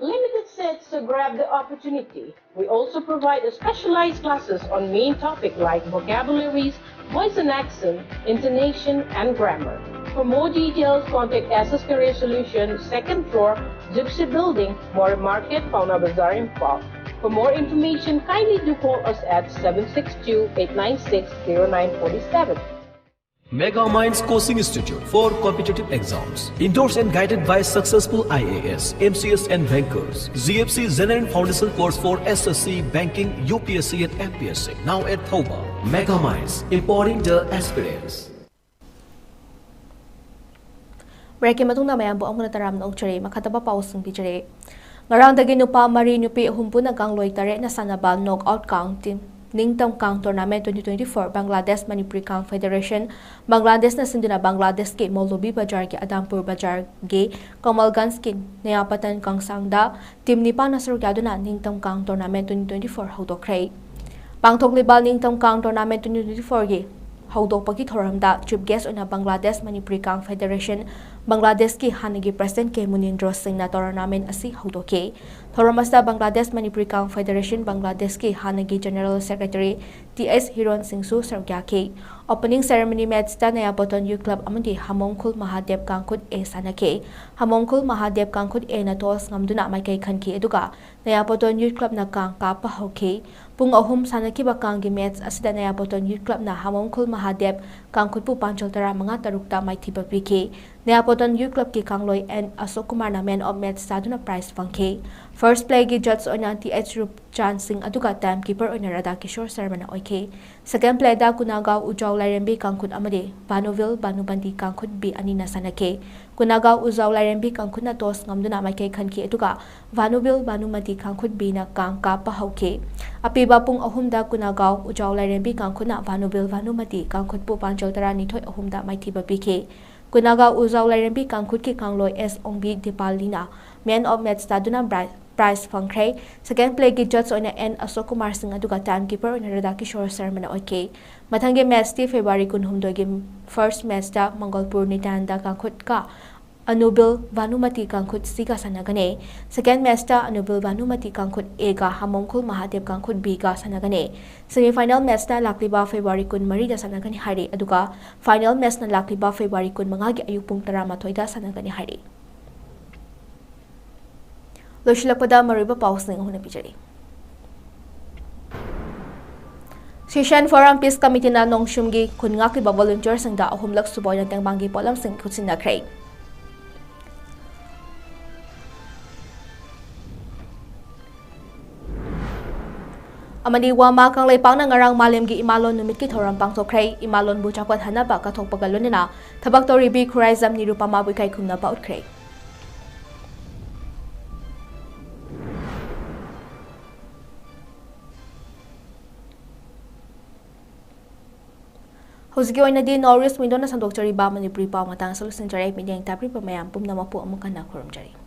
Limited seats, so grab the opportunity. We also provide a specialized classes on main topic like vocabularies, voice and accent, intonation, and grammar. For more details, contact S S Career Solution, second floor, Gypsy Building, Mori Market, Paona Bazaar, Imphal. For more information, kindly do call us at seven six two, eight nine six, zero nine four seven. Mega Minds Coaching Institute for competitive exams, endorsed and guided by successful I A S, M C S and bankers. G F C General Foundation Course for S S C, banking, U P S C and M P S C. Now at Thoubal. Mega Minds, empowering the aspirants. Break ꯀꯤ ꯃꯇꯨꯡꯗ ꯃꯌꯥꯝꯕꯨ ꯑꯃꯨꯛ ꯍꯟꯅ ꯇꯔꯥꯝꯅ ꯑꯣꯛꯆꯔꯤ꯫ ꯃꯈꯥ ꯇꯥꯕ ꯄꯥꯎꯁꯤꯡ ꯄꯤꯖꯔꯤ꯫ ꯉꯔꯥꯡꯗꯒꯤ ꯅꯨꯄꯥ ꯃꯔꯤ ꯅꯨꯄꯤ ꯑꯍꯨꯝ ꯄꯨꯟꯅ ꯒꯥꯡꯂꯣꯏ ꯇꯔꯦꯠꯅ ꯁꯥꯟꯅꯕ ꯅꯣꯛ ꯑꯥꯎꯠ ꯀꯥꯡ ꯇꯤꯝ ꯅꯤꯡꯇꯝ ꯀꯥꯡ tournament twenty twenty four Bangladesh Manipuri ꯀꯥꯡ ꯐꯦꯗꯦꯔꯦꯁꯟ ꯕꯪꯒ꯭ꯂꯥꯗꯦꯁꯅ ꯁꯤꯟꯗꯨꯅ ꯕꯪꯒ꯭ꯂꯥꯗꯦꯁꯀꯤ ꯃꯧꯂꯨꯕꯤ ꯕꯖꯥꯔꯒꯤ ꯑꯗꯥꯝꯄꯨꯔ ꯕꯖꯥꯔꯒꯤ ꯀꯃꯜꯒꯟꯖꯀꯤ ꯅꯌꯥꯄꯇꯟ ꯀꯥꯡꯁꯥꯡꯗ ꯇꯤꯝ ꯅꯤꯄꯥꯟꯅ ꯁꯔꯨꯛ ꯌꯥꯗꯨꯅ ꯅꯤꯡꯇꯝ ꯀꯥꯡ ꯇꯣꯔꯅꯥꯃꯦꯟ twenty twenty four ꯍꯧꯗꯣꯛꯈ꯭ꯔꯦ꯫ ꯄꯥꯡꯊꯣꯛꯂꯤꯕ ꯅꯤꯡꯇꯝ ꯀꯥꯡ ꯇꯣꯔꯅꯥꯃꯦꯟ twenty twenty four ꯒꯤ ꯍꯧꯗꯣꯛꯄꯒꯤ ꯊꯧꯔꯝꯗ ꯆꯤꯐ ꯒꯦꯁ ꯑꯣꯏꯅ ꯕꯪꯒ꯭ꯂꯥꯗꯦꯁ ꯃꯅꯤꯄꯨꯔꯤ ꯀꯥꯡ ꯐꯦꯗꯦꯔꯦꯁꯟ ꯕꯪꯒ꯭ꯂꯥꯗꯦꯁꯀꯤ ꯍꯥꯟꯅꯒꯤ ꯄ꯭ꯔꯁꯤꯗꯦꯟ ꯀꯦ ꯃꯨꯅꯤꯟꯗ꯭ꯔꯣ ꯁꯤꯡꯅ ꯇꯣꯔꯅꯥꯃꯦꯟ ꯑꯁꯤ ꯍꯧꯗꯣꯛꯈꯤ꯫ ꯊꯧꯔꯝ ꯑꯁꯤꯗ ꯕꯪꯒ꯭ꯂꯥꯗꯦꯁ ꯃꯅꯤꯄꯨꯔꯤ ꯀꯥꯡ ꯐꯦꯗꯦꯔꯦꯁꯟ ꯕꯪꯒ꯭ꯂꯥꯗꯦꯁꯀꯤ ꯍꯥꯟꯅꯒꯤ ꯖꯦꯅꯔꯦꯜ ꯁꯦꯀ꯭ꯔꯦꯇꯔꯤ ꯇꯤ ꯑꯦꯁ ꯍꯤꯔꯣꯟ ꯁꯤꯡꯁꯨ ꯁꯔꯨꯛ ꯌꯥꯈꯤ꯫ ꯑꯣꯄꯅꯤꯡ ꯁꯦꯔꯦꯃꯣꯅꯤ ꯃꯦꯠꯆꯇ ꯅꯌꯥꯄꯣꯇꯣꯟ ꯌꯨꯠ ꯀ꯭ꯂꯕ ꯑꯃꯗꯤ ꯍꯃꯣꯡꯈꯨꯜ ꯃꯍꯥꯗꯦꯕ ꯀꯥꯡꯈꯨꯠ ꯑꯦ ꯁꯥꯟꯅꯈꯤ꯫ ꯍꯃꯣꯡꯈꯨꯜ ꯃꯍꯥꯗꯦꯕ ꯀꯥꯡꯈꯨꯠ ꯑꯦꯅ ꯇꯣꯁ ꯉꯝꯗꯨꯅ ꯃꯥꯏꯀꯩ ꯈꯟꯈꯤ, ꯑꯗꯨꯒ ꯅꯌꯥꯄꯣꯇꯣꯟ ꯌꯨꯠ ꯀ꯭ꯂꯕꯅ ꯀꯥꯡ ꯀꯥꯞꯄ ꯍꯧꯈꯤ꯫ ꯄꯨꯡ ꯑꯍꯨꯝ ꯁꯥꯟꯅꯈꯤꯕ ꯀꯥꯡꯒꯤ ꯃꯦꯠꯆ ꯑꯁꯤꯗ ꯅꯌꯥꯄꯣꯇꯣꯟ ꯌꯨꯠ ꯀ꯭ꯂꯕꯅ ꯍꯃꯣꯡꯈꯨꯜ ꯃꯍꯥꯗꯦꯕ ꯀꯥꯡꯈꯨꯠꯄꯨ ꯄꯥꯟꯖꯜ ꯇꯔꯥꯃꯉꯥ ꯇꯔꯨꯛꯇ ꯃꯥꯏꯊꯤꯕ ꯄꯤꯈꯤ꯫ ꯅꯌꯥꯄꯣꯇꯣꯟ ꯌꯨꯠ ꯀ꯭ꯂꯕꯀꯤ ꯀꯥꯡꯂꯣꯏ ꯑꯦꯟ ꯑꯁꯣꯛ ꯀꯨꯃꯥꯔꯅ ꯃꯦꯟ ꯑꯣꯐ ꯃꯦꯠꯆ ꯆꯥꯗꯨꯅ ꯄ꯭ꯔꯥꯏꯖ ꯐꯪꯈꯤ꯫ ꯐꯥꯔꯁ ꯄ꯭ꯂꯦꯒꯤ ꯖꯖ ꯑꯣꯏꯅ ꯇꯤ ꯑꯦꯆ ꯔꯨꯞꯆꯥꯟ ꯁꯤꯡ, ꯑꯗꯨꯒ ꯇꯥꯏꯝ ꯀꯤꯄꯔ ꯑꯣꯏꯅ ꯔꯥꯙꯥ ꯀꯤꯁꯣꯔ ꯁꯔꯃꯅ ꯑꯣꯏꯈꯤ꯫ ꯁꯦꯀꯦꯟ ꯄ꯭ꯂꯦꯗ ꯀꯨꯅꯥꯒꯥꯎ ꯎꯖꯥꯎ ꯂꯥꯏꯔꯦꯝꯕꯤ ꯀꯥꯡꯈꯨꯠ ꯑꯃꯗꯤ ꯚꯥꯅꯨꯚꯤꯜ ꯚꯥꯅꯨꯃꯇꯤ ꯀꯥꯡꯈꯨꯠ ꯕꯤ ꯑꯅꯤꯅ ꯁꯥꯟꯅꯈꯤ꯫ ꯀꯨꯅꯥꯒꯥꯎ ꯎꯖꯥꯎ ꯂꯥꯏꯔꯦꯝꯕꯤ ꯀꯥꯡꯈꯨꯠꯅ ꯇꯣꯁ ꯉꯝꯗꯨꯅ ꯃꯥꯏꯀꯩ ꯈꯟꯈꯤ, ꯑꯗꯨꯒ ꯚꯥꯅꯨꯚꯤꯜ ꯚꯥꯅꯨꯃꯇꯤ ꯀꯥꯡꯈꯨꯠ ꯕꯤꯅ ꯀꯥꯡ ꯀꯥꯞꯄ ꯍꯧꯈꯤ꯫ ꯑꯄꯤꯕ ꯄꯨꯡ ꯑꯍꯨꯝꯗ ꯀꯨꯅꯥꯒꯥꯎ ꯎꯖꯥꯎ ꯂꯥꯏꯔꯦꯝꯕꯤ ꯀꯥꯡꯈꯨꯠꯅ ꯚꯥꯅꯨꯚꯤꯜ ꯚꯥꯅꯨꯃꯇꯤ ꯀꯥꯡꯈꯨꯠꯄꯨ ꯄꯥꯟꯖꯜ ꯇꯔꯥꯅꯤꯊꯣꯏ ꯑꯍꯨꯝꯗ ꯃꯥꯏꯊꯤꯕ ꯄꯤꯈꯤ꯫ ꯀꯨꯅꯥꯒ ꯎꯖꯥꯎ ꯂꯥꯏꯔꯦꯝꯕꯤ ꯀꯥꯡꯈꯨꯠꯀꯤ ꯀꯥꯡꯂꯣꯏ ꯑꯦꯁ ꯑꯣꯡꯕꯤ ꯗꯤꯄꯥꯂꯤꯅ Man of Match ꯇꯥꯗꯨꯅ ꯕ꯭ꯔꯥꯏ-, prize ꯐꯪꯈ꯭ꯔꯦ꯫ Second place ꯒꯤ judge ꯑꯣꯏꯅ ꯑꯦꯟ ꯑꯁꯣꯛ ꯀꯨꯃꯥꯔ ꯁꯤꯡ ꯑꯗꯨꯒ time keeper ꯑꯣꯏꯅ ꯔꯥꯙꯥ ꯀꯤꯁꯣꯔ ꯁꯔꯃꯅ ꯑꯣꯏꯈꯤ꯫ ꯃꯊꯪꯒꯤ match T February ꯀꯨꯟꯍꯨꯝꯗꯣꯏꯒꯤ first match ꯇ ꯃꯪꯒꯣꯜꯄꯨꯔ ꯅꯤꯇꯥꯟꯗ ꯀꯥꯡꯈꯨꯠꯀ ꯑꯅꯨꯕꯤꯜ ꯚꯥꯅꯨꯃꯇꯤ ꯀꯥꯡꯈꯨꯠ ꯁꯤꯒ ꯁꯥꯟꯅꯒꯅꯤ꯫ Second match ꯇ ꯑꯅꯨꯕꯤꯜ ꯚꯥꯅꯨꯃꯇꯤ ꯀꯥꯡꯈꯨꯠ A ꯒ ꯍꯥꯃꯣꯡꯈꯨꯜ ꯃꯍꯥꯗꯦꯕ ꯀꯥꯡꯈꯨꯠ B ꯒ ꯁꯥꯟꯅꯒꯅꯤ꯫ Semi final match ꯇ ꯂꯥꯛꯂꯤꯕ February ꯀꯨꯟꯃꯔꯤꯗ ꯁꯥꯟꯅꯒꯅꯤ ꯍꯥꯏꯔꯤ, ꯑꯗꯨꯒ final match ꯅ ꯂꯥꯛꯂꯤꯕ February ꯀꯨꯟꯃꯉꯥꯒꯤ ꯑꯌꯨꯛ ꯄꯨꯡ ꯇꯔꯥꯃꯥꯊꯣꯏꯗ ꯁꯥꯟꯅꯒꯅꯤ ꯍꯥꯏꯔꯤ꯫ ꯂꯣꯏꯁꯤꯜꯂꯛꯄꯗ ꯃꯔꯨꯑꯣꯏꯕ ꯄꯥꯎꯁꯤꯡ ꯑꯃꯨꯛ ꯍꯟꯅ ꯄꯤꯖꯔꯤ꯫ Session Forum Peace Committee ꯅ ꯅꯣꯡꯁꯨꯝꯒꯤ ꯈꯨꯟ ꯉꯥꯛꯂꯤꯕ volunteer ꯁꯤꯡꯗ ꯑꯍꯨꯝꯂꯛ ꯁꯨꯕ ꯑꯣꯏꯅ ꯇꯦꯡꯕꯥꯡꯒꯤ ꯄꯣꯠꯂꯝꯁꯤꯡ ꯈꯨꯠꯁꯤꯟꯅꯈ꯭ꯔꯦ꯫ ꯑꯃꯗꯤ ꯋꯥꯃꯥ ꯀꯪꯂꯩꯄꯥꯛꯅ ꯉꯔꯥꯡ ꯃꯥꯂꯦꯝꯒꯤ ꯏꯃꯥꯂꯣꯟ ꯅꯨꯃꯤꯠꯀꯤ ꯊꯧꯔꯝ ꯄꯥꯡꯊꯣꯛꯈ꯭ꯔꯦ꯫ ꯏꯃꯥꯂꯣꯟꯕꯨ ꯆꯥꯎꯈꯠꯍꯟꯅꯕ ꯀꯠꯊꯣꯛꯄꯒ ꯂꯣꯏꯅꯅ ꯊꯕꯛ ꯇꯧꯔꯤꯕꯤ ꯈꯨꯔꯥꯏꯖꯝ ꯅꯤꯔꯨꯄꯃꯥꯕꯨ ꯏꯀꯥꯏ ꯈꯨꯝꯅꯕ ꯎꯠꯈ꯭ꯔꯦ꯫ ꯍꯧꯖꯤꯛꯀꯤ ꯑꯣꯏꯅꯗꯤ North East Window ꯅ ꯁꯟꯗꯣꯛꯆꯔꯤꯕ ꯃꯅꯤꯄꯨꯔꯤ ꯄꯥꯎ ꯃꯇꯥꯡ ꯑꯁꯤ ꯂꯣꯏꯁꯤꯟꯖꯔꯦ꯫ ꯃꯤꯠꯌꯦꯡ ꯇꯥꯕꯤꯔꯤꯕ ꯃꯌꯥꯝ ꯄꯨꯝꯅꯃꯛꯄꯨ ꯑꯃꯨꯛ ꯍꯟꯅ ꯈꯨꯔꯨꯝꯖꯔꯤ꯫